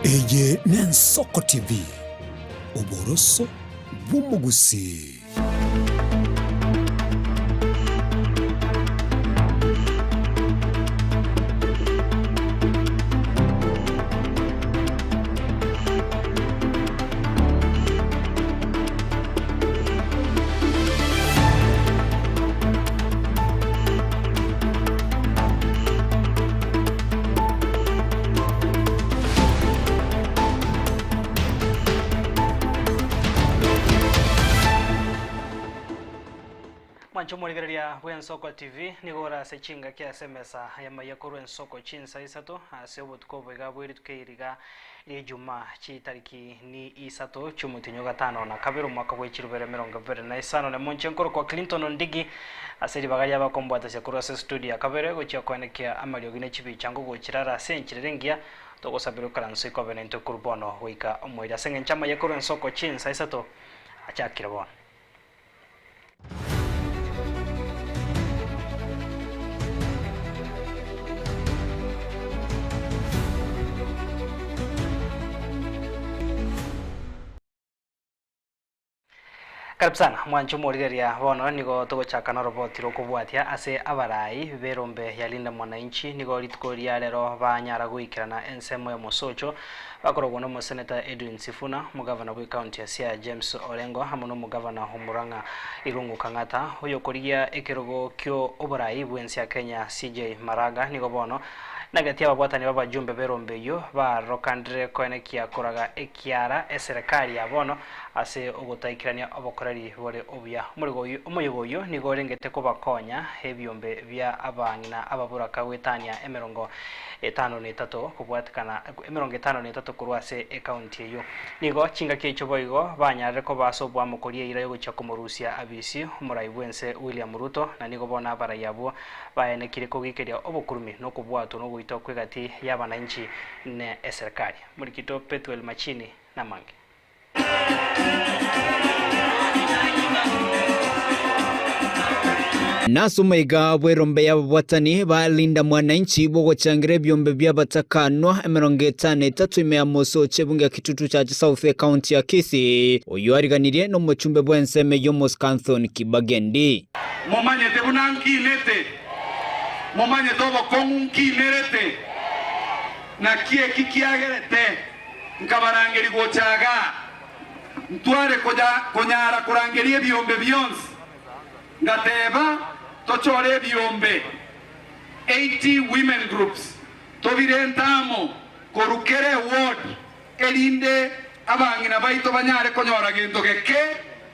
Eye n'Ensoko TV, oboroso bw'omogusii. Mwanche omorigereria bw'Ensoko TV, nigo ore ase chingaki ase emesa y'amaiga korwa ensoko chinsa isato ase obotuko obo iga bwe rituko eri iga ri'Ijumaa chitariki ni isato chi'omotienyi o gatano na kabere omwaka bwe chirubere emerongo ebere na isano na monche nkorokwa Clinton Ondigi ase ribaga ri'abakombwatasia korwa ase studio ya kabere gochia koenekia amariogi ne chibicha ngogochirara ase enchera ere engiya togosabera okaranso ikobe naintwe korwa bono goika omoerio ase engencho amaiga korwa ensoko chinsa isato achakire bono. Karibu sana mwanche omorigereria bono nigo togochaka noroboti rokobwatia ase abarai berombe ya Linda Mwananchi nigo rituko ria rero banyara goikerana ensemo ya Mosocho Bakorokwa nomoseneta Edwin Sifuna, omogavana bw'ecounty ya Siaya James Orengo amo nomogavana o Murang'a Irungu Kang'ata, oyokorigia ekerogo kio oborai bw'ense ya Kenya CJ Maraga nigo bono nageti ababwatani b'abajumbe b'erombe eyio barokandire koenekia koraga ekiara eserekari ya bono ase ogotaikerania obokoreri bore obuya. Omoyega oyio nigo orengete kobakonya ebiombe bia abang'ina ababoraka goetania emerongo 53 kobwatekana 53 korwa ase ekaunti eyio. Nigo chingaki echio boigo banyarire koba ase oboamo koria eira yogochia komorusia abisi omorai bw'ense William Ruto na nigo bono abarai abwo baenekire kogikeria obokurumi na okobwatwa na ogoitwa kw'egati y'abanainchi ne eserikari. Morikito Pethuel Machini namange. Nase omaiga bw'erombe y'ababwatani ba Linda Mwananchi bw'ogochangera ebiombe bi'abatakanwa 53 ime ya Mosocho ebunge ya Kitutu Church South ekaunti ya Kisii, oyio ariganirie nomochumbe bw'ensemo eyio Mosque Anthony Kibagendi. Momanyete buna nkinete, momanyete obokong'u nkinerete, naki eki kiagerete Nkabarangeria gocha igaa, ntware konyara korangeria ebiombe bionsi. Ngateeba, Tochore ebiombe 80 women groups, tobirente amo korwa kera eward, erinde abang'ina baito banyare konyora gento geke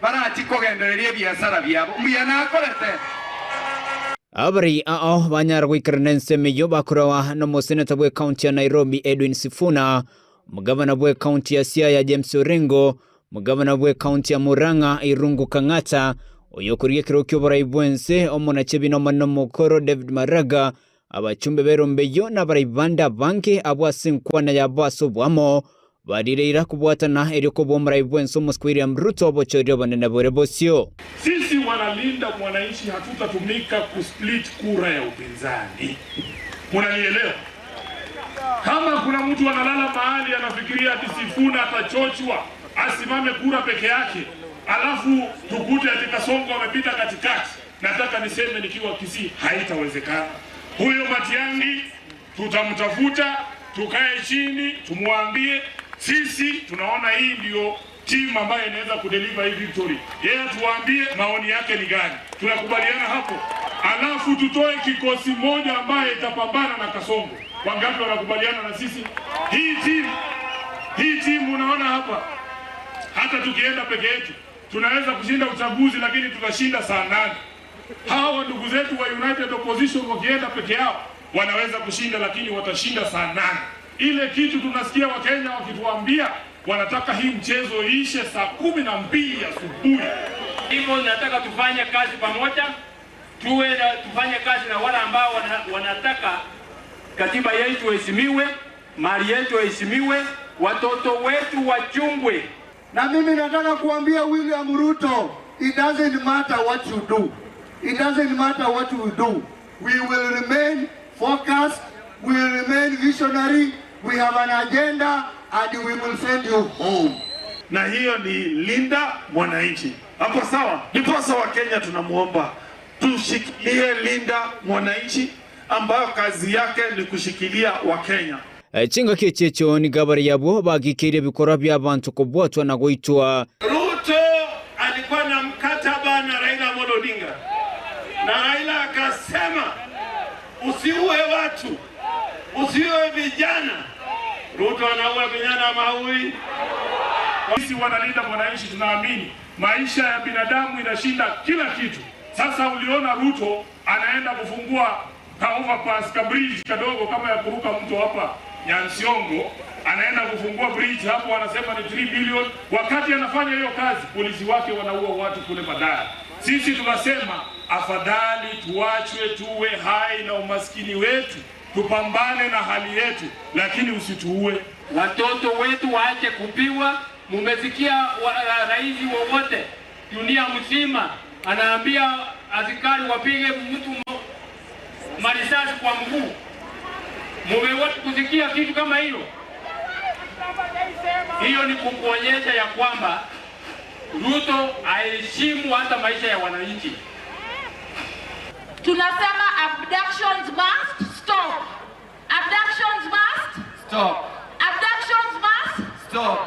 barachie kogendereria ebiasara biabo. Mbuya nakorete. Abarai ao banyara goikerana ensemo eyio bakoragwa nomoseneta bw'ecounty ya Nairobi Edwin Sifuna, omogavana bw'ecounty ya Siaya James Orengo, omogavana bw'ecounty ya Murang'a Irungu Kang'ata, oyokorigia ekerogo ki'oborai bw'ense omonachebina omonene omokoro David Maraga, abachumbe b'erombe eyio na abarai bande abange abwo ase enkwana yabo ase oboamo Barire ira kobwatana erio kobua omorai bw'ense omosike William Ruto obochori obonene bore bosio. Sisi wanalinda mwananchi hatutatumika kusplit kura ya upinzani. Munanielewa? Kama kuna mtu analala mahali anafikiria ati Sifuna atachochwa asimame kura peke yake, alafu tukute ati Kasongo amepita katikati, nataka niseme nikiwa Kisii, haitawezekana. Huyo Matiang'i tutamtafuta, tukae chini, tumwambie sisi tunaona hii ndio timu ambayo inaweza kudeliver hii victory. Yeye atuambie maoni yake ni gani, tunakubaliana hapo, alafu tutoe kikosi moja ambaye itapambana na Kasongo. Wangapi wanakubaliana na sisi? Hii timu hii timu unaona hapa, hata tukienda peke yetu tunaweza kushinda uchaguzi, lakini tutashinda saa nane. Hawa ndugu zetu wa United Opposition wakienda peke yao wanaweza kushinda, lakini watashinda saa nane. Ile kitu tunasikia Wakenya wakituambia wanataka hii mchezo iishe saa 12 asubuhi. Hivyo nataka tufanye kazi pamoja, tuwe na, tufanye kazi na wale ambao wana, wanataka katiba yetu iheshimiwe, mali yetu iheshimiwe, watoto wetu wachungwe. Na mimi nataka kuambia William Ruto, it doesn't matter what you do. It doesn't matter what you do. We will remain focused, we will remain visionary. We have an agenda and we will send you home. Na hiyo ni Linda Mwananchi. Hapo sawa? Ndiposa Wakenya tunamwomba tushikilie Linda Mwananchi ambayo kazi yake ni kushikilia Wakenya. Chingaki echi echio nigo abarai abwo bagikeirie ebikorwa bi'abanto kobwatwa na goitwa. Ruto alikuwa na mkataba na Raila Amolo Odinga, na Raila akasema usiue watu, usiue vijana. Ruto anaua vijana maui. Sisi wanalinda mwananchi tunaamini maisha ya binadamu inashinda kila kitu. Sasa uliona Ruto anaenda kufungua ka overpass ka bridge kadogo kama ya kuruka mto hapa Nyansiongo, anaenda kufungua bridge hapo, anasema ni 3 billion. Wakati anafanya hiyo kazi, polisi wake wanaua watu kule Madara. Sisi tunasema afadhali tuachwe tuwe hai na umaskini wetu, tupambane na hali yetu, lakini usituue. Watoto wetu waache kupiwa. Mumesikia rais wowote dunia mzima anaambia askari wapige mtu marisasi kwa mguu? Mumewahi kusikia kitu kama hiyo? Hiyo ni kukuonyesha ya kwamba Ruto aheshimu hata maisha ya wananchi. Tunasema abductions must stop. Abductions must stop. Abductions must stop.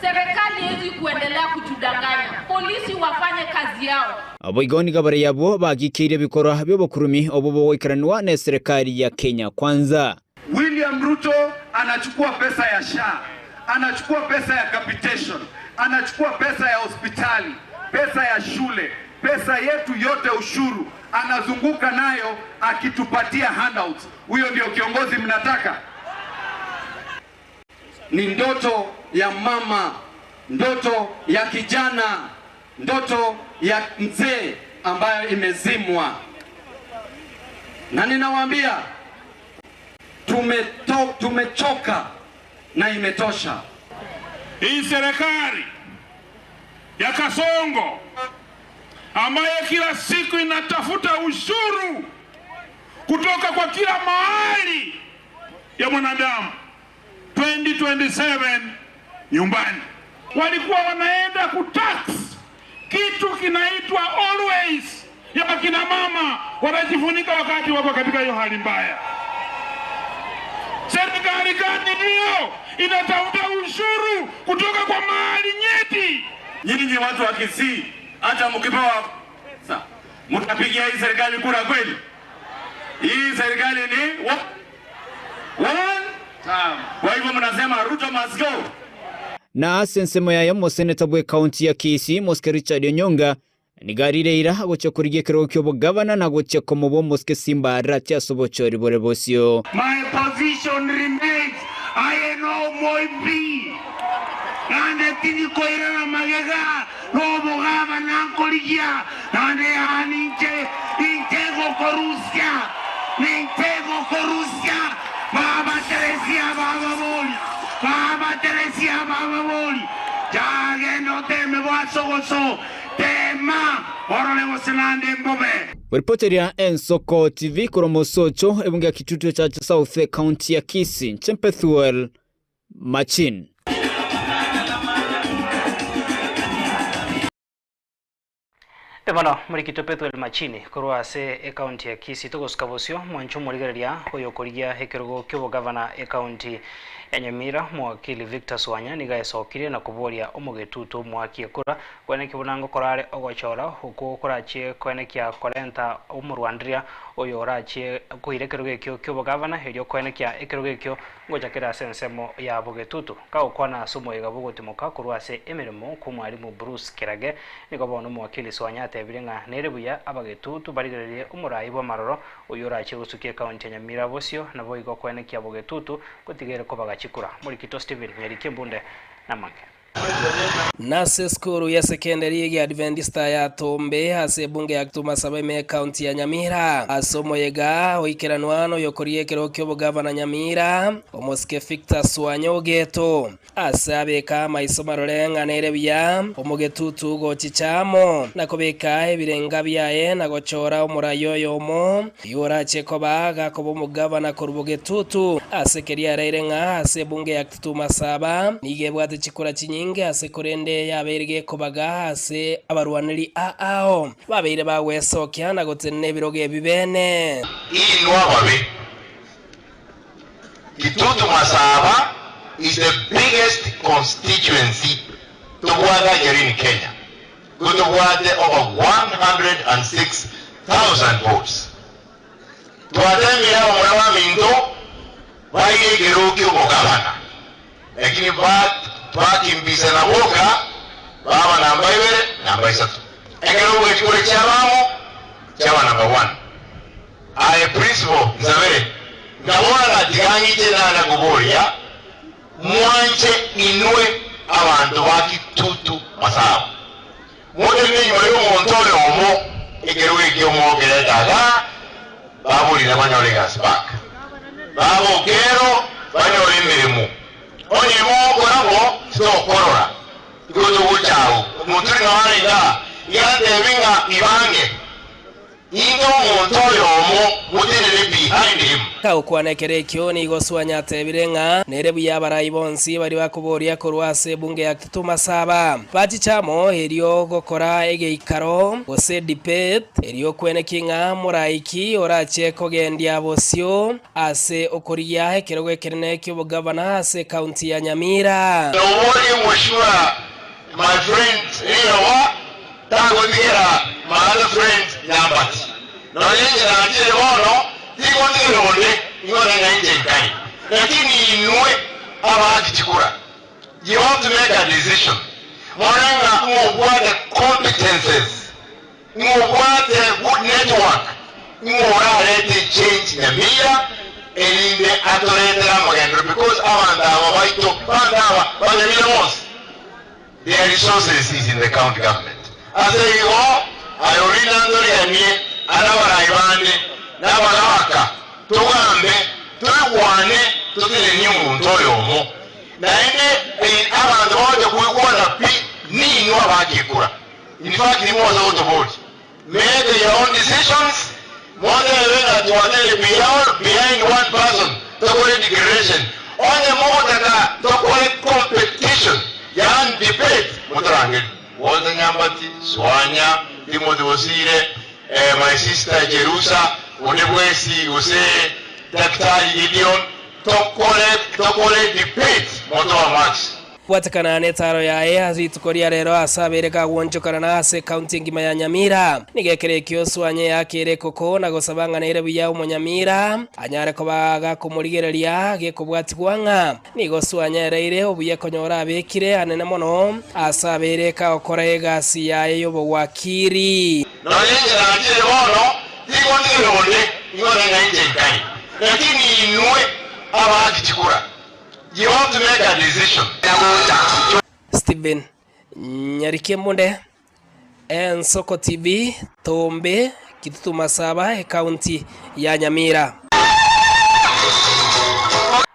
Serikali haiwezi kuendelea kutudanganya. Polisi wafanye kazi yao. Boigo nigo abarai abwo bagikeire ebikorwa bi'obokurumi obo bogoikaranwa na eserekari ya Kenya Kwanza. William Ruto anachukua pesa ya SHA, anachukua pesa ya capitation, anachukua pesa ya hospitali, pesa ya shule, pesa yetu yote ushuru, anazunguka nayo akitupatia handouts. Huyo ndio kiongozi mnataka? Ni ndoto ya mama, ndoto ya kijana, ndoto ya mzee ambayo imezimwa. Na ninawaambia tumechoka na imetosha. Hii serikali ya Kasongo ambaye kila siku inatafuta ushuru kutoka kwa kila mahali ya mwanadamu, 2027 nyumbani walikuwa wanaenda kutax kitu kinaitwa always ya akina mama wanajifunika wakati wako katika hiyo hali mbaya. Serikali gani hiyo inatafuta ushuru kutoka kwa mahali nyeti? Nyinyi watu wa Kisii, hata mkipewa pesa mtapigia hii serikali kura kweli? Hii serikali ni one term. Kwa hivyo mnasema Ruto must go. Na ase ensemo yaye omoseneta bwe county ya Kisii Mosike Richard Onyonga nigo arire ira gochia korigia ekerogo kia obogavana na gochia komoba omosike Simba Arati ase obochori bore bosio. My position remains. I know Moi B. Nande tini koirana magega no bogavana nkorigia nande aninche intego korusia nintego korusia baba Teresia baba boli baba Teresia baba boli jagendo teme bwasogoso tema orole gosenande mbobe. Ripoteria Ensoko TV korwa Mosocho ebunge ya Kitutu cha South County ya Kisii Chempethuel Machin. Bono morikito Pethuel Machini korwa ase ekaunti ya Kisii togosuka bosio mwancho omorigereria oyo okorigia ekerogo kia obogavana ekaunti ya Nyamira mwakili Victor Swanya niga esokire na koboria omogetutu omwaki ekura kwenekia buna ngokorare ogochora okwo korachie kwenekia korenta omorwandiria oyo orachie koira ekerogo ekio kia obogavana erio kwenekia ekerogo ekio ngochakera ase ensemo ya bogetutu kagokwana ase omoiga bogotimoka korwa ase emeremo kwa omwalimu Bruce Kerage nigo bono omwakili Swanya atebire ng'a nere buya abagetutu barigererie omorai bwa amaroro oyo orachie gosukia ekaunti ya Nyamira bosio nabo igo kwenekia bogetutu gotigere kobagachikura. Morikito Stephen Nyariki Mbunde na Mange. Nase esukuru ya sekendari y'Egeadventista ya Tombe ase ebunge ya Kitutu Masaba ime ekaunti ya Nyamira. Ase omoyega oikeranwa noyokoria ekerogo ki'obogavana Nyamira, omosike Victor Swanya Ogeto. Ase abeka amaiso marore ng'a nere buya, omogetutu gochicha amo, na kobeka ebirenga biaye na gochora omorai oyomo, oyio orache koba gakoba omogavana korwa bogetutu. Ase keria araire ng'a ase ebunge ya Kitutu Masaba nigo ebwate chikura chinyinge ase korende yabeire gekobaga ase abarwaneri aao babeire bagwesokia na gotenena ebirogo ebi bene. Inwe ababe, Kitutu Masaba is the biggest constituency tobwate ekero in Kenya, igo tobwate over 106,000 votes. Twatembire abamura baminto baire ekerogo ki'obogabana, lakini bakimbisana boka baba namba ibere, namba isato. Ekerogo ekikoro chiabamo chiaba namba one. Aye principal nsabere, nkabora ng'a tiga ng'iche nana koboria, mwanche inwe abanto ba Kitutu Masaba. Motenene nyuma y'omonto oyomo ekerogo ekio mokerete igaa, baborire banyore egasi back. Baba Okero banyore emeremo. Onye mogokora bo, titokorora. Igo togocha agwo. Omonto oria nao are igaa, iga antebi ng'a ibange. Inge omonto oyomo motenene behind him. Tagokwana ekero ekio, nigo Swanya atebire ng'a nere buya abarai bonsi baria bakoboria korwa ase ebunge ya Kitutu Masaba bachiche amo erio gokora egeikaro gose debate erio kweneki ng'a morai ki orache kogendia bosio ase okorigia ekerogo ekenene ki'obogavana ase ekaunti ya Nyamira. Noborie Mheshimiwa my friend riroba Tagotigera my other friend Nyambati. Nonya inche nachire bono, tingotigera onde, nigo nanga inche nkai. Lakini inwe abaaki chikura, you have to make a decision. More ng'a ng'obwate competences, ng'obwate good network, ng'orarete change Nyamira erinde atoretere amagenderero because abanto aba baito, abanto aba ba Nyamira bonsi, Their resources is in the county government. Ase igo aye orina ntoriganie are abarai bande na abagaaka, togambe, toigwane, totenenie omonto oyomo. Naende abanto bagocha koigwana pi ninwe abakekura. In fact nimwe gotoboria. Make your own decisions, motebe ng'a twateire behind one person tokore declaration, onye mogotaka tokore competition yaani debate motorangerie Walter Nyambati, Swanya, Timothy Bosire, my sister Jerusa, onde bwensi gose Daktari Gideon tokore tokore debate motoa marks. Bwatekana netaro yaye ase rituko ria rero ase abeire kagwonchokana na ase ekaunti engima ya Nyamira. Nigo ekero ekio Oswanya eakeire ekoko na gosaba ng'a nere buya omonyamira anyare koba gakomorigereria gekobwatigwa ng'a nigo Oswanya ereire obuya konyora abekire anene mono ase abeire kagokora egasi yaye y'obowakiri. Nonya inche nachire bono, tingontigera onde, nigo nanga inche nkai. Lakini inwe abaaki chikura, You have to make a decision. Stephen Nyarikembunde, Ensoko TV, Tombe, Kitutu Masaba, Ekaunti ya Nyamira.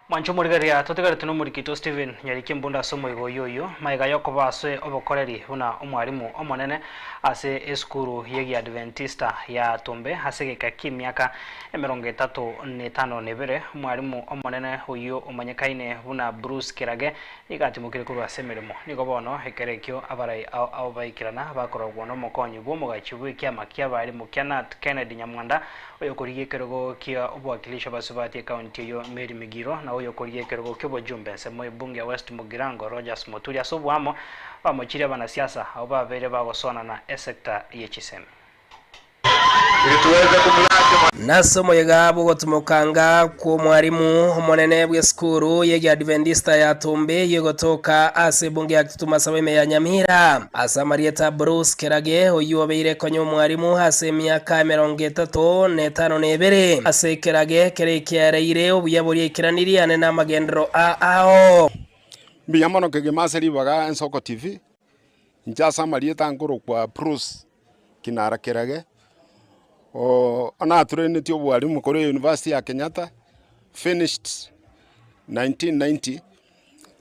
Mwanche omorigereria totigaretwe nomorikito Stephen Nyarikembunde ase omoigo oyio oyio magega yokoba ase obokoreri buna omwarimu omonene ase esukuru yegiadventista ya Tombe ase egeka kiemiaka Emerongo etato na etano na ebere, omwalimu omonene oyio omanyekaine buna Bruce Kirage nigo atimokire korwa ase emeremo. Nigo bono ekero ekio abarai ao ao baikerana bakorogwa nomokonyi bw'omogachi bw'ekiama ki'abalimu kia Nat Kennedy Nyamwanda, oyokorigia ekerogo kia obowakilishi abasubati ekaunti eyio Mary Migiro na oyokorigia ekerogo ki'obojumbe ensemo y'ebunge ya West Mugirango Rogers Moturi ase oboamo bamochirie abanasiasa abwo babeire bagosoanana esecta ye chisemi. Nase omoyega bw'ogotumokanga kw'omwarimu omonene bw'esukuru y'Egeadventista ya Tumbe eyio egotoka ase ebunge ya Kitutu Masaba ime ya Nyamira, ase amarieta Bruce Kerage, oyio obeire konya omwarimu ase emiaka emerongo etato na etano na ebere, ase ekerage kere ekiaereire obuya boria aikeranirie ane namagenderero a ao. Mbuya mono kegima ase ribaga Ensoko TV, inche ase amarieta nkorokwa Bruce Kinara Kerage, oo naturenetie obwalimu korwa university ya Kenyatta, finished 1990,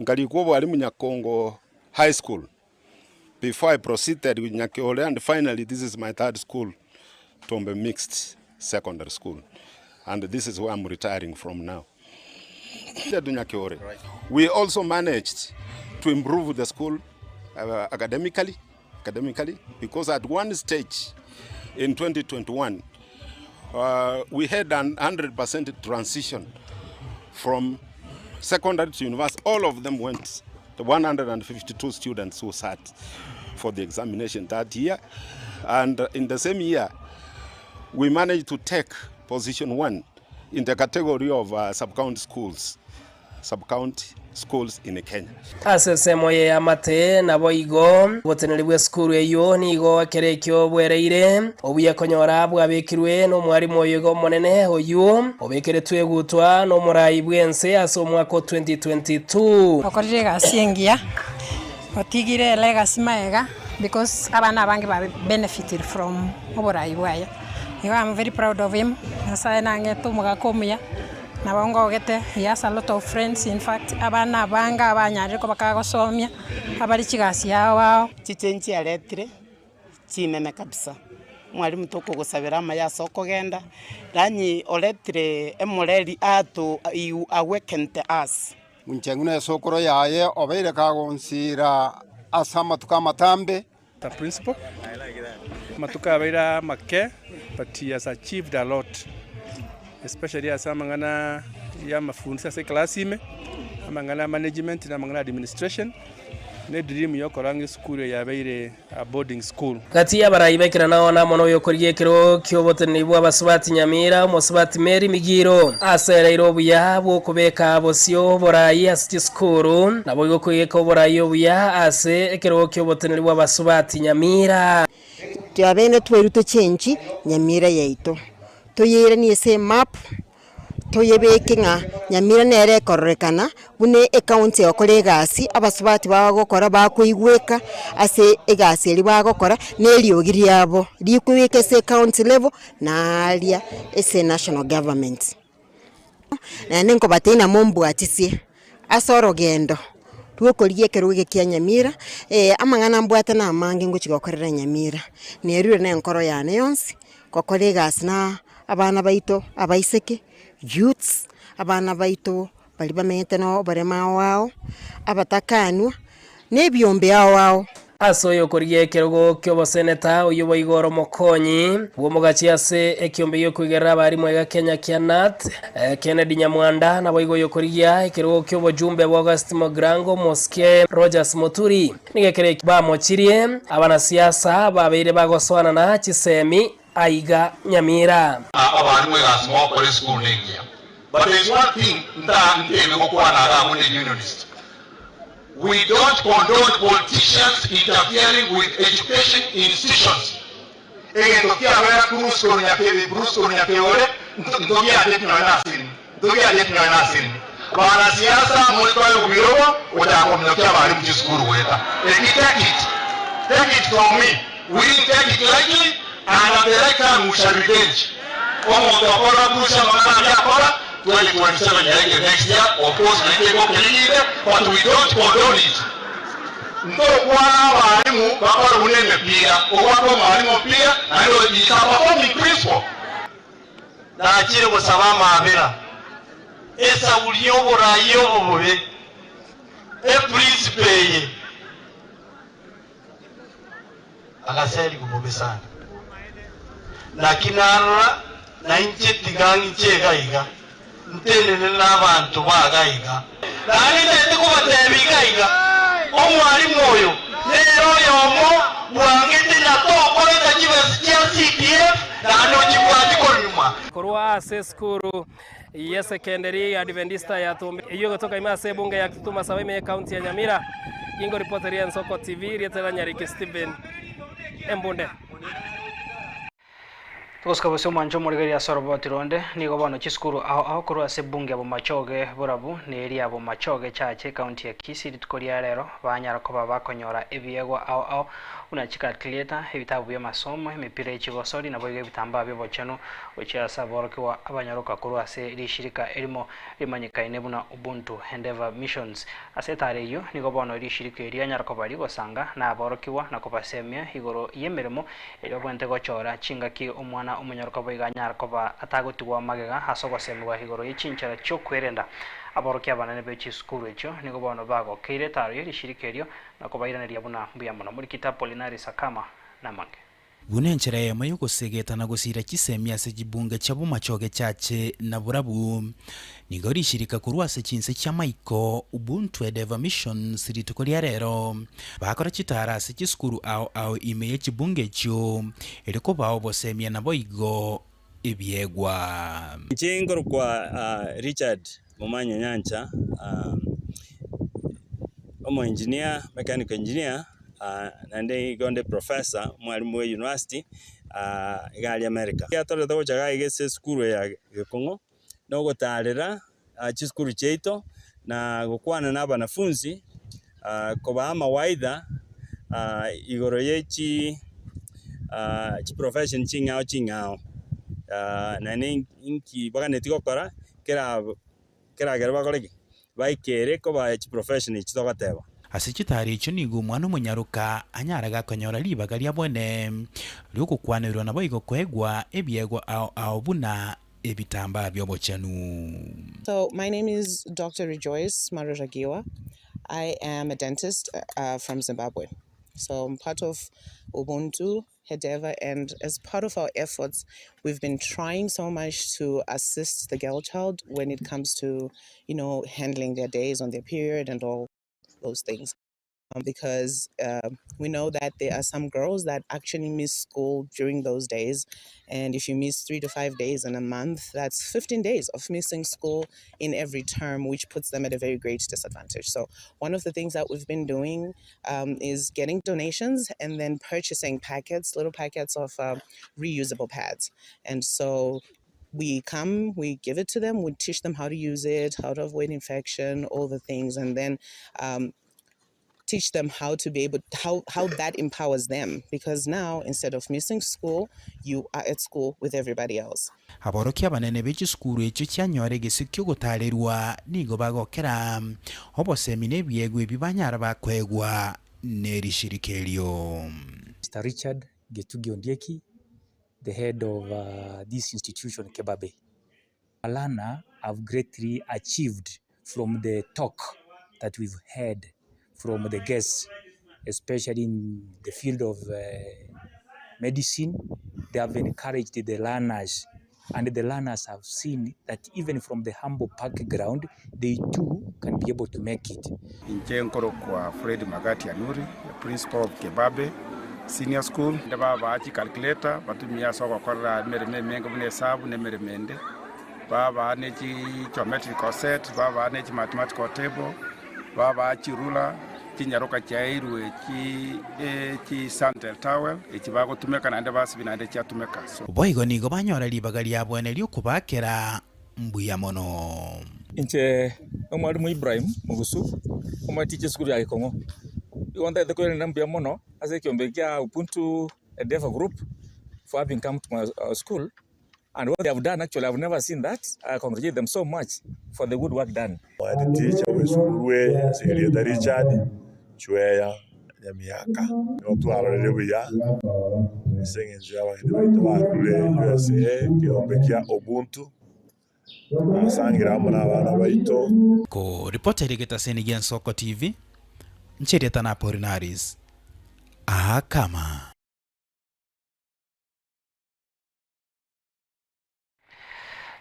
nkarikwa obwalimu Nyakongo high school before I proceeded with Nyakeore and finally this is my third school, Tombe Mixed Secondary School and this is where I'm retiring from now. Nyakeore. We also managed to improve the school uh, academically, academically because at one stage in 2021 uh, we had an 100% transition from secondary to university. All of them went, the 152 students who sat for the examination that year. And in the same year, we managed to take position one in the category of uh, sub-county schools, sub-county schools in Kenya. Ase ensemo y'eamate naboigo oboteneneri bw'esukuru eyio nigo ekero ekio bwereire obuya konyora bwabekirwe nomwarimu oyo iga omonene oyio obekeretwe egutwa nomorai bw'ense ase omwaka o 2022. Okorire egasi engiya, otigire elegacy maega because abana abange ba benefited from oborai bwaye. Igo am very proud of him, Nyasaye nang'ete omogaka omuya, nabo ngogete, he has a lot of friends in fact abana abange abanyarire koba kagosomia, abare chigasi ao ao. Chichenchi chiaretire chinene kabisa, omwalimu tokogosabera amaya ase okogenda, yaani oretire emoreri ato you awakened us. Inche ng'ina esokoro yaye obeire kagonsira ase amatuko amatambe. The principal, amatuko abeire amake but he has achieved a lot especially ase amang'ana ya amafunso ase eclass ime, amang'ana ya management na amang'ana ya administration, ne edream ya okora ng'a esukuru eye yabeire a boarding school. Gati y'abarai b'ekeranao namo noyokorigia ekero ki'oboteneneri bw'abasubati Nyamira, omosubati Mary Migiro, asereire obuya bw'okobeka bosio oborai ase chisukuru, naboigo koigeka oborai obuya ase ekerogo ki'oboteneneri bw'abasubati Nyamira. Twabene twairwe tochenchi Nyamira yaito, toyeiranie ase emap, toyebeke ng'a Nyamira nere ekororekana buna ecounty egokora egasi, abasubati bagokora bakoigweka ase egasi eria bagokora, na eriogi riabo rikoigweka ase ecounty level naaria ase enational government. Naende nkobatebia ng'a mombwatisie ase orogendo rwokorigia ekerogo eke kia Nyamira, amang'ana mbwate namange ngochia gokorera Nyamira, nerure na enkoro yane yonsi, gokora egasi na abana baito abaiseke, youths, abana baito baria bamenyete na oboremo ao ao, abatakanwa, na ebiombe ao ao. Ase oyokorigia ekerogo ki'oboseneta, oyio boigo ore omokonyi bw'omogachi ase ekiombe gi'okoigerera abarimu aiga Kenya kia KNUT, Kennedy Nyamwanda, naboigo oyokorigia ekerogo ki'obojumbe bwa Augustine Mogrango, Mosike Rogers Muturi. Nigo ekero ekio bamochirie abanasiasa babeire bagosoanana chisemi aiga Nyamira. Abarimu egasi mogokora esukuru nengiya but there is one thing nta ntebe gokwana iga abwo ne unionist we don't condone politicians interfering with education institutions egento kiabera Bruce korwa Nyakebe Bruce korwa Nyakeore ntogiateti nonya nase erimi ntogiateti nonya nase erimi banasiasa more twaye obobirogo gochaka kominyokia abarimu chisukuru goeta eki take it take it from me we didn't take it lightly And at the right time we shall revenge omonto okorora Bruce amang'ana aria akora 2027 yaikire next year of course naintwe igo kerigire but we don't condone it ntokwana abalimu bakore buna emepira ogwaka omwalimu omupira naende oyo is a performing principal. Nachire gosaba amaabera, esauri y'oboraai obo bobe, eprinciple eye. Agaserigwa bobe sana. Naki narora nainche tiga ng'iche iga iga, ntenene nabanto ba iga iga. Naende ntagete kobatebia iga iga, omwalimu oyo nere oyomo bwangete na tokoreta chibesa chia CDF naende ochibwati korwa nyuma. Korwa ase esukuru y'esekenderi ya Adventista ya Tumbi eyio egotoka ime ase ebunge ya Kitutu Masaba ime y'ecounty ya Nyamira, Gingo ripoteria Ensoko TV, rieta ria Nyariki Stephen Embunde. Togosika gose omwancho omorigereria ase oroboti ronde, nigo bono chisukuru ao ao korwa ase ebunge ya Bomachoge Borabu na eria ya Bomachoge Church ekaunti ya Kisii rituko ria rero banyara koba bakonyora ebiegwa ao ao buna chicalculator, ebitabu bi'amasomo, emepira ye chigosori naboigo ebitambaa bi'obochenu gochia ase aborokigwa abanyaroka korwa ase rishirika erimo rimanyekaine buna Ubuntu Endeavour Missions. Ase etara eyio nigo bono rishirika erio rianyara koba rigosanga na aborokigwa na kobasemia igoro y'emeremo Erio obwenerete gochora chingaki omwana omonyaroka boigo anyare koba atagotigwa magega ase ogosemigwa igoro ye chinchera chi'okwerenda. Aborokia abanene be chisukuru echio nigo bono bagokeire etaro ye rishirika erio na kobairaneria buna mbuya mono. Morikite Apolinari Sakama namange. Buna enchera eyemo y'ogosegeta na gosiira chisemi ase chibunge chia bomachoge chache na borabu, nigo rishirika korwa ase chinse chi'amaiko Ubuntu Endeavour Missions rituko ria rero bakora chitaara ase chisukuru ao ao ime ye chibunge echio, erio kobaa obosemia naboigo ebiegwa. Inche nkorokwa Richard Momanyi Nyancha, omo engineer, mechanical engineer, naende igo nde professor, omwalimu bwa university, iga aria America. Ekiatorete gocha iga iga ase esukuru eye ya Gekong'o, na ogotarera chisukuru chiaito, na gokwana na abanafunzi, kobaa amawaidha igoro ye chi chiprofession ching'ao ching'ao, naende inki baganetie gokora kera keragere bakore ki? Baikere koba chiprofession echi togoteba. Ase chitaaro echio nigo omwana omonyaroka anyare gakonyora ribaga ria bwene ri'ogokwanerwa naboigo koegwa ebiegwa ao ao buna ebitambaa bi'obochenu. So my name is Doctor Rejoice Maruzhagiwa. I am a dentist from Zimbabwe. So I'm part of Ubuntu Hedeva and as part of our efforts we've been trying so much to assist the girl child when it comes to, you know, handling their days on their period and all those things. Because we know that there are some girls that actually miss school during those days. And if you miss 3 to 5 days in a month, that's 15 days of missing school in every term, which puts them at a very great disadvantage. So one of the things that we've been doing is getting donations and then purchasing packets, little packets of reusable pads. And so we come, we give it to them, we teach them how to use it, how to avoid infection, all the things, and then teach them how to be able, how, how that empowers them. Because now, instead of missing school, you are at school with everybody else. Aborokia abanene be chisukuru echio chianyora egesio ki'ogotaarerwa nigo bagokera obosemi na ebiegwa ebi banyara bakoegwa nerishirika erio. Mister Richard Gitugi Ondieki, the head of this institution Kebabe. A learner have greatly achieved from the talk that we've heard from the guests, especially in the field of medicine. They have encouraged the learners and the learners have seen that even from the humble background, they too can be able to make it. Inche nkorokwa Fred Magati Anuri, the principal of Kebabe Senior School. Inde babaa chicalculator batumie ase ogokorera emeremo emenge buna esabu na emeremo ende. Babaa ne chigeometrical set, babaa ne chimathematical table, babaa chiruler, chinyaroka chiaeirwe chi chi santel towel echi bagotumeka naende basibia naende chiatumeka. So. Boigo nigo banyora ribaga riabwene ri'okobaakera mbuya mono. Inche nomwalimu Ibrahim Mugusu, omoticha esukuru ya Gekong'o. Igo ntagete koirania mbuya mono ase ekiombe kia Ubuntu Endeavour Group for having come to my school and what they have done actually I have never seen that, I congratulate them so much for the good work done. Head teacher bw'esukuru eye ase erieta Richard Chweya Nyamiaka. Nigo twarorire buya ase eng'encho y'abageni baito barure USA ekeombe kia Ubuntu basangire amo na abana baito. Ko ripota ere getaseni gia Nsoko TV, inche erieta na Apolinaris Akama.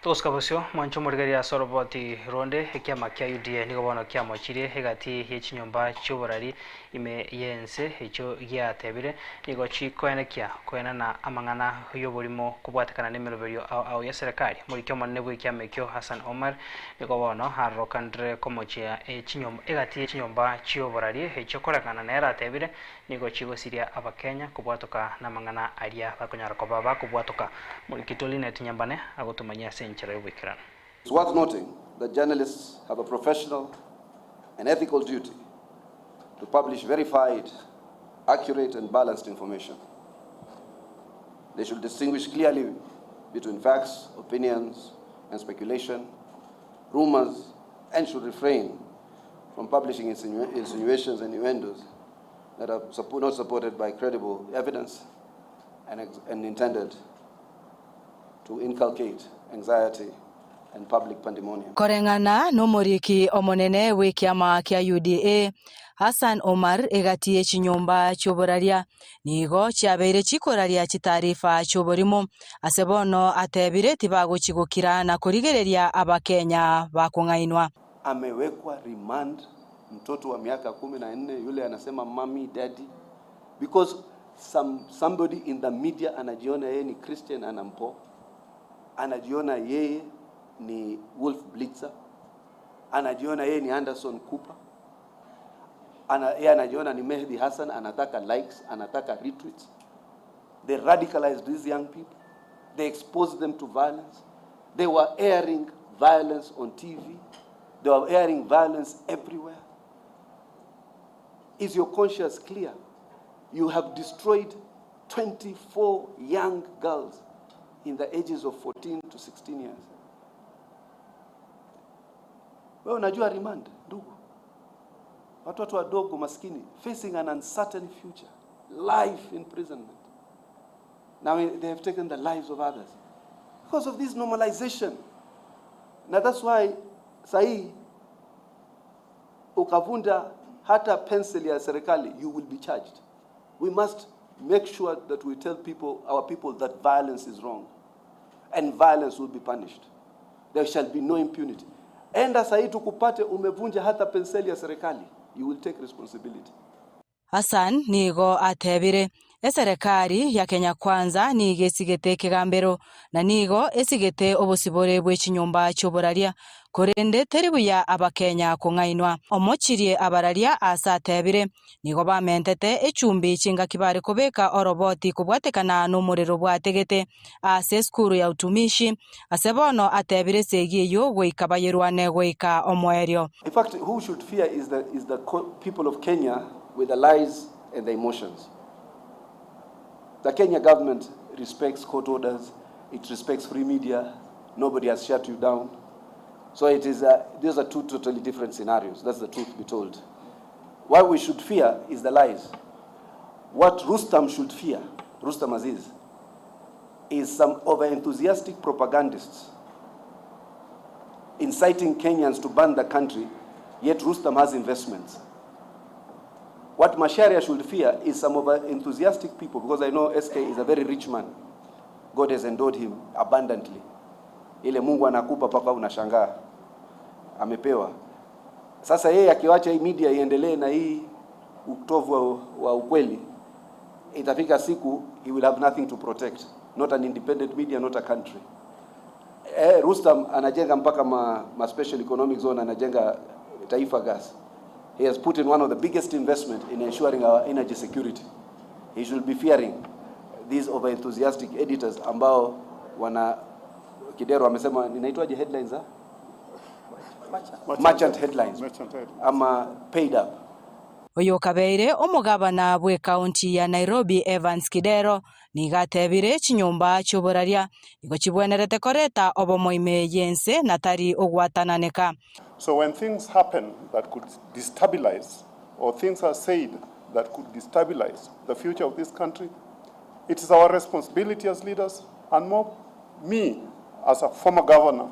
Togosuka bosio, mwanche omorigereria ase oroboti ronde, ekiama kia UDA nigo bono kiamochirie egati ye chinyomba chi'oborari ime y'ense echio giatebire nigo chikoenekia koenana amang'ana y'oborimo kobwatekana nemeroberio ao ao y'eserekari. Moriki omonene bw'ekiama ekio Hassan Omar nigo bono arorokanire komochia echinyomba egati ye chinyomba chi'oborari echio korekana nere atebire nigo chigosiria abakenya kobwatoka namang'ana aria bakonyara koba bakobwatoka. Moriki Linet Nyambane agotumanyia ase enchera y'oboikeranu. It's worth noting that journalists have a professional and ethical duty to publish verified, accurate, and balanced information. They should distinguish clearly between facts, opinions, and speculation, rumors, and should refrain from publishing insinuations and innuendos that are not supported by credible evidence and intended to inculcate anxiety and public pandemonium. Koreng'ana nomoriki omonene bw'ekiama kia UDA, Hassan Omar egati ye chinyomba chi'oboraria nigo chiabeire chikoraria chitaarifa chi'oborimo ase bono atebire tibagochi gokira na korigereria Abakenya bakong'ainwa. Amewekwa remand mtoto wa miaka 14 yule anasema mommy daddy because somebody in the media anajiona yeye ni Christian Anampo, anajiona yeye ni Wolf Blitzer, anajiona yeye ni Anderson Cooper, yeye anajiona ni Mehdi Hassan, anataka likes, anataka retweets. They radicalized these young people. They exposed them to violence. They were airing violence on TV. They were airing violence everywhere. Is your conscience clear? You have destroyed 24 young girls in the ages of 14 to 16 years. Wewe unajua remand, ndugu. Watoto wadogo maskini facing an uncertain future, life imprisonment. Now they have taken the lives of others because of this normalization. Now that's why sahi ukavunja hata pencil ya serikali, you will be charged. We must make sure that we tell our people, that violence is wrong and violence will be punished. There shall be no impunity. Enda sahi tukupate umevunja hata penseli ya serikali, you will take responsibility. Hassan nigo atebire eserekari ya Kenya Kwanza nigo esigete ekegambero na nigo esigete obosibore bwe chinyomba chi'oboraria korende teri buya abakenya kong'ainwa omochirie abararia ase atebire nigo bamentete echumbi chingaki bare kobeka oroboti kobwatekana n'omorero bwategete ase esukuru ya utumishi ase bono atebire esegi eyo goika bayerwane goika omoerio. In fact, who should fear is the people of Kenya with the lies and the emotions. The Kenya government respects court orders, it respects free media, nobody has shut you down. So these are two totally different scenarios, that's the truth be told. What we should fear is the lies. What Rustam should fear, Rustam Aziz, is some over-enthusiastic propagandists inciting Kenyans to burn the country, yet Rustam has investments. What Macharia should fear is some over-enthusiastic people, because I know SK is a very rich man. God has endowed him abundantly. Ile Mungu anakupa paka unashangaa. Amepewa. Sasa yeye akiwacha hii media iendelee na hii utovu wa ukweli, itafika siku he will have nothing to protect. Not an independent media, not a country. Rustam anajenga mpaka ma special economic zone, anajenga Taifa Gas. He has put in one of the biggest investment in ensuring our energy security. He should be fearing these over-enthusiastic editors ambao wana Kidero amesema ninaitwaje headlines ha? Merchant headlines. Merchant headlines. Ama paid up. Oyo kabeire omogabana bwe kaunti ya Nairobi Evans Kidero nigatebire chinyomba chi'oboraria nigo chibwenerete koreta obomoime yense natari ogwatananeka. So when things happen that could destabilize, or things are said that could destabilize the future of this country, it is our responsibility as leaders, and more me as a former governor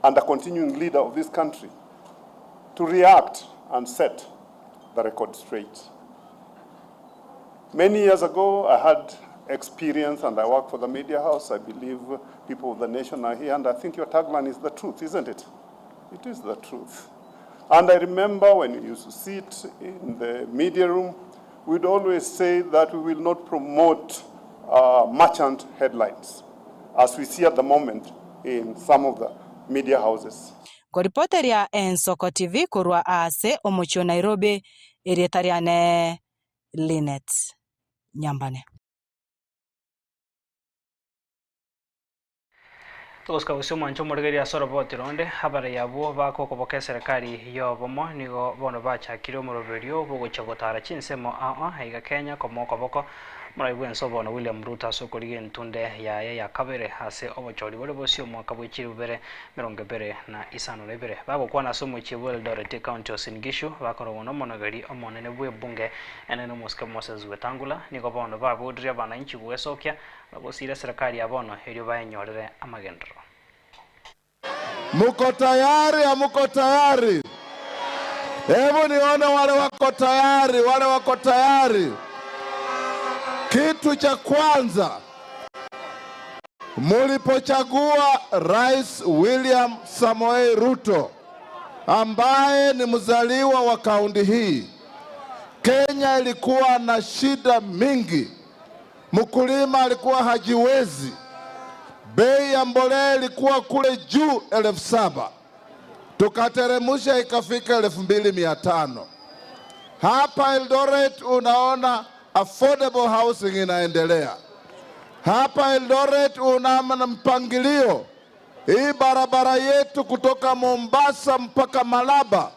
and a continuing leader of this country, to react and set the record straight. Many years ago, I had experience, and I worked for the media house. I believe People of the nation are here, and I think your tagline is the truth, isn't it? It is the truth. And I remember when we used to sit in the media room, we'd always say that we will not promote merchant headlines, as we see at the moment in some of the media houses. Nkoripoteria Ensoko TV korwa aase omochie o Nairobi, erieta riane Linet Nyambane. Togosika gose omwancho omorigereria ase oroboti ronde, abarai abwo bakokoboka eserekari y'obomo nigo bono bachakire omoroberio bw'ogochia gotara chinsemo ao ao aiga Kenya komoa okoboko omorai bw'ense obono William Ruto ase okorigia entunde yaye ya kabere ase obochori bore bosio omwaka bwe chilifu bibere emerongo ebere na isano na ibere. Bagokwana ase omochie bw'Eldoret ecounty Uasin Gishu bakorogwa nomonogeri omonene bw'ebunge enene omosike Moses Wetangula nigo bono baboririe abananchi gwesokia Na gosiira eserekari ya bono, erio baenyorere amagenderero. Muko tayari? Hamuko tayari? Hebu nione wale wako tayari, wale wako tayari. Kitu cha kwanza, mulipochagua Rais William Samoei Ruto ambaye ni mzaliwa wa kaunti hii, Kenya ilikuwa na shida mingi. Mkulima alikuwa hajiwezi, bei ya mbolea ilikuwa kule juu 7,000 tukateremusha ikafika 2,500. Hapa Eldoret unaona affordable housing inaendelea. Hapa Eldoret unaona mpangilio, hii barabara yetu kutoka Mombasa mpaka Malaba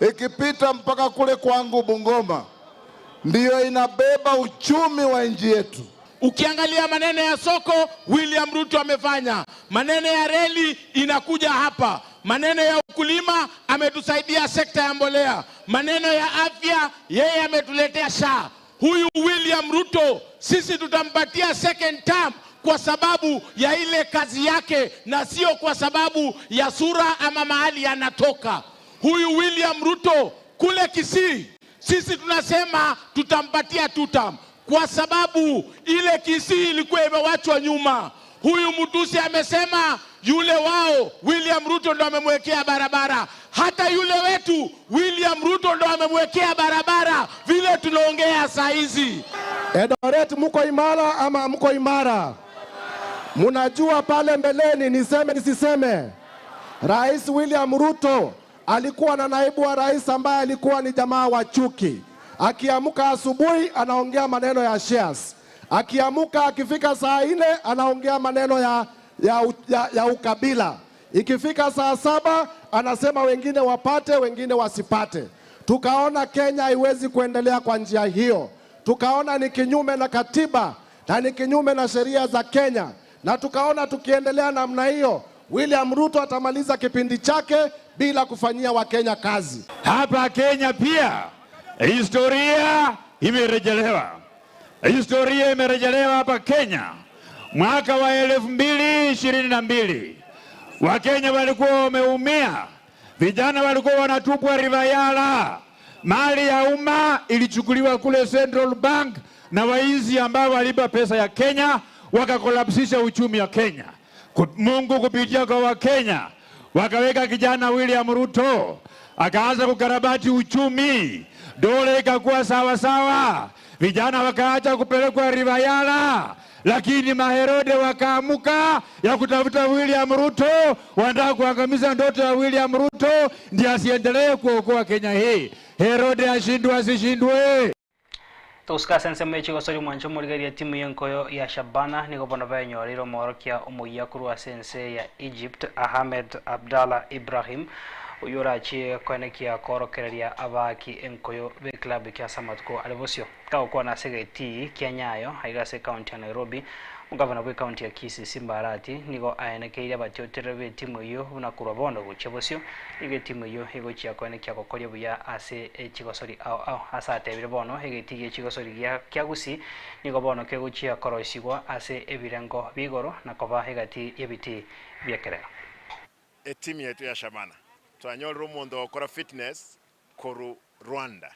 ikipita mpaka kule kwangu Bungoma ndiyo inabeba uchumi wa nchi yetu. Ukiangalia maneno ya soko William Ruto amefanya, maneno ya reli inakuja hapa, maneno ya ukulima ametusaidia sekta ya mbolea, maneno ya afya yeye ametuletea SHA. Huyu William Ruto sisi tutampatia second term kwa sababu ya ile kazi yake na sio kwa sababu ya sura ama mahali anatoka. Huyu William Ruto kule Kisii sisi tunasema tutampatia two term kwa sababu ile Kisii ilikuwa imewachwa nyuma. Huyu Mtusi amesema yule wao William Ruto ndo amemwekea barabara, hata yule wetu William Ruto ndo amemwekea barabara vile tunaongea saa hizi. Eldoret muko imara ama mko imara? Munajua pale mbeleni, niseme nisiseme, Rais William Ruto alikuwa na naibu wa rais ambaye alikuwa ni jamaa wa chuki. Akiamka asubuhi anaongea maneno ya shares, akiamka akifika saa 4 anaongea maneno ya ukabila, ikifika saa 7 anasema wengine wapate wengine wasipate. Tukaona Kenya haiwezi kuendelea kwa njia hiyo, tukaona ni kinyume na katiba na ni kinyume na sheria za Kenya, na tukaona tukiendelea namna hiyo William Ruto atamaliza kipindi chake bila kufanyia Wakenya kazi. Hapa Kenya pia historia imerejelewa, historia imerejelewa hapa Kenya. Mwaka wa 2022 Wakenya walikuwa wameumia, vijana walikuwa wanatupwa River Yala, mali ya umma ilichukuliwa kule Central Bank na waizi ambao waliiba pesa ya Kenya wakakolapsisha uchumi wa Kenya. Mungu kupitia kwa Wakenya wakaweka kijana William Ruto akaanza kukarabati uchumi, dola ikakuwa sawa sawa, vijana wakaacha kupelekwa River Yala, lakini maherode wakaamuka ya kutafuta William Ruto, wanataka kuangamiza ndoto ya William Ruto ndiye asiendelee kuokoa Kenya hii. Herode ashindwe asishindwe? Togosika ase ensemo ye chigosori omwancho omorigereria etimu y'enkoyo ya Shabana nigo bono benyorire omoorokia omoyia korwa ase ense ya Egypt Ahmed Abdallah Ibrahim oyio orachie koenekia koorokereria abaaki enkoyo b'eclub ekia ase amatuko are bosio. Kagokwana ase egetii kia Nyayo aiga ase ecounty ya Nairobi, omogavana bwa ecounty ya Kisii Simba Arati nigo aenekeire abatiotereri b'etimu eyio buna korwa bono gochia bosio nigo etimu eyio egochia koenekia gokoria buya ase echigosori ao ao. Ase atebire bono egetii gie chigosori gia kia Gusii nigo bono kegochia koroisigwa ase ebirengo bia igoro na koba egati y'ebitii bi'ekerero. Etimu yaito ya Shabana twanyorire omonto ogokora fitness korwa Rwanda,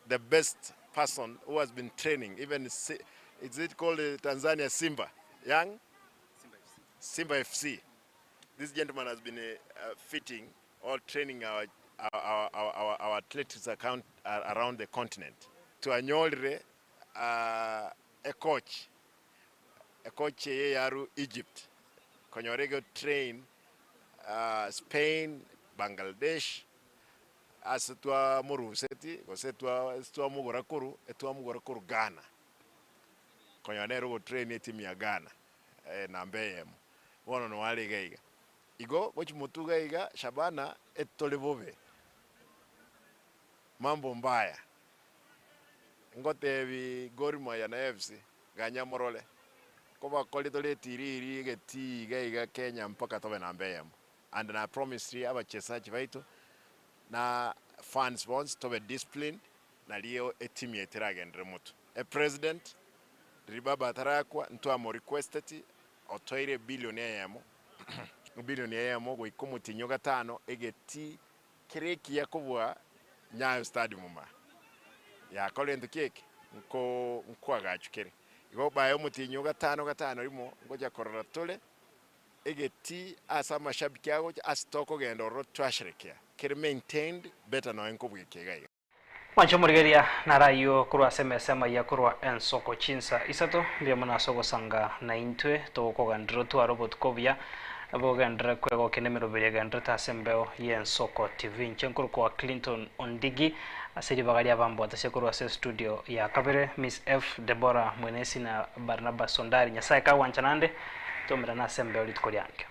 the best person who has been training even is it called Tanzania Simba Young Simba FC. This gentleman has been fitting or training our, our, our, our, our athletics account around the continent. Twanyorire a coach, a coach eye yaru Egypt, konyora ego train Spain, Bangladesh, ase twamoruseti gose twamogora korwa, etwamogora korwa Ghana. Konyora nere ogotrain etimu ya Ghana, namba eyemo. Bono noo are iga iga. Igo gochia motwe iga iga Shabana etore bobe, mambo mbaya. Ngotebi Gor Mahia na AFC ganya morore, kobakori tore etiriri egetii iga iga Kenya mpaka tobe namba eyemo. And na promised abachesaji baito na fans bonsi tobe disciplined nario etimu yaito eragenderere motwe. Epresident riria baba atarakwa ntwamo requesteti otoire ebilion eyemo ebilion eyemo goika omotienyi o gatano egetii kere ekiya kobua Nyayo Stadium ma yakora ento ki eke nko nkoagachwa kere. Igo baye omotienyi o gatano gatano rimo ngocha korora tore egetii ase amashabiki agocha ase tokogenda ororo twasherekea kere maintained better nonya nkobua eke iga iga. Mwanche omorigereria naro ayio korwa ase emesa amaiya korwa ensoko chinsa isato, mbuya mono ase ogosanga naintwe, togokogenderera otware obotuko obuya, bogenderere kwegokia nemeroberi egendererete ase embeo y'Ensoko TV. Inche nkorokwa Clinton Ondigi, ase ribaga ria abambwatasia korwa ase estudio ya kabere, Miss F. Deborah Mwenesi na Barnabas Ondari. Nyasae kagwancha naende, tomerane ase embeo rituko riankio.